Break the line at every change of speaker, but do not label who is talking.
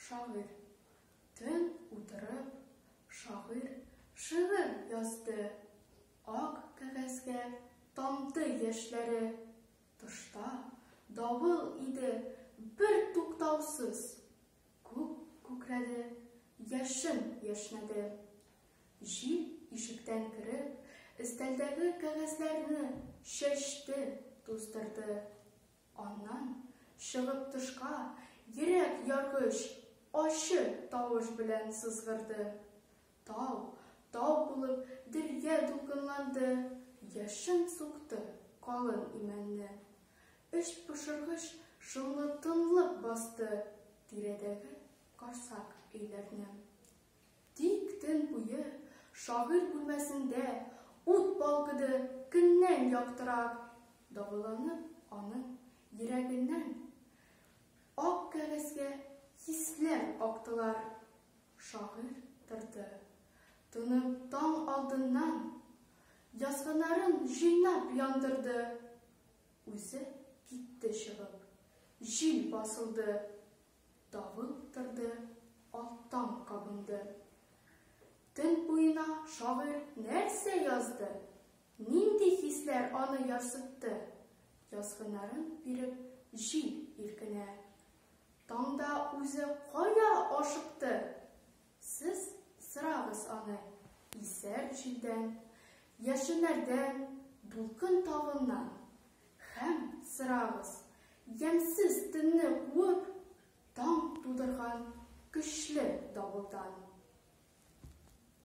Шагыйрь. Төн утырып, шагыйрь шигырь язды. Ак кәгазьгә тамды яшьләре. Тышта давыл иде бертуктаусыз. Күк күкрәде, яшен яшьнәде. Җил ишектән кереп, өстәлдәге кәгазьләрне чәчте, туздырды. Аннан чыгып тышка, йөрәк яргыч ачы тавыш белән сызгырды. Тау, тау булып дәрья дулкынланды, яшен сукты калын имәнне. Эч пошыргыч шомлы тынлык басты тирәдәге карсак өйләрне. Тик төн буе шагыйрь бүлмәсендә ут балкыды көннән яктырак, дагыланып аның йөрәгеннән ак кәгазьгә хисләр актылар. Шагыйрь торды. Тынып таң алдыннан язганнарын җыйнап яндырды. Үзе китте чыгып. Җил басылды. Давыл торды, ал таң кабынды. Төн буена шагыйрь нәрсә язды? Нинди хисләр аны ярсытты? Язгыннарын биреп җил иркенә. Таңда үзе кая ашыкты? Сез сорагыз аны исәр җилдән, яшеннәрдән, дулкын тавыннан. Һәм сорагыз, ямьсез төнне куып, таң тудырган көчле давылдан.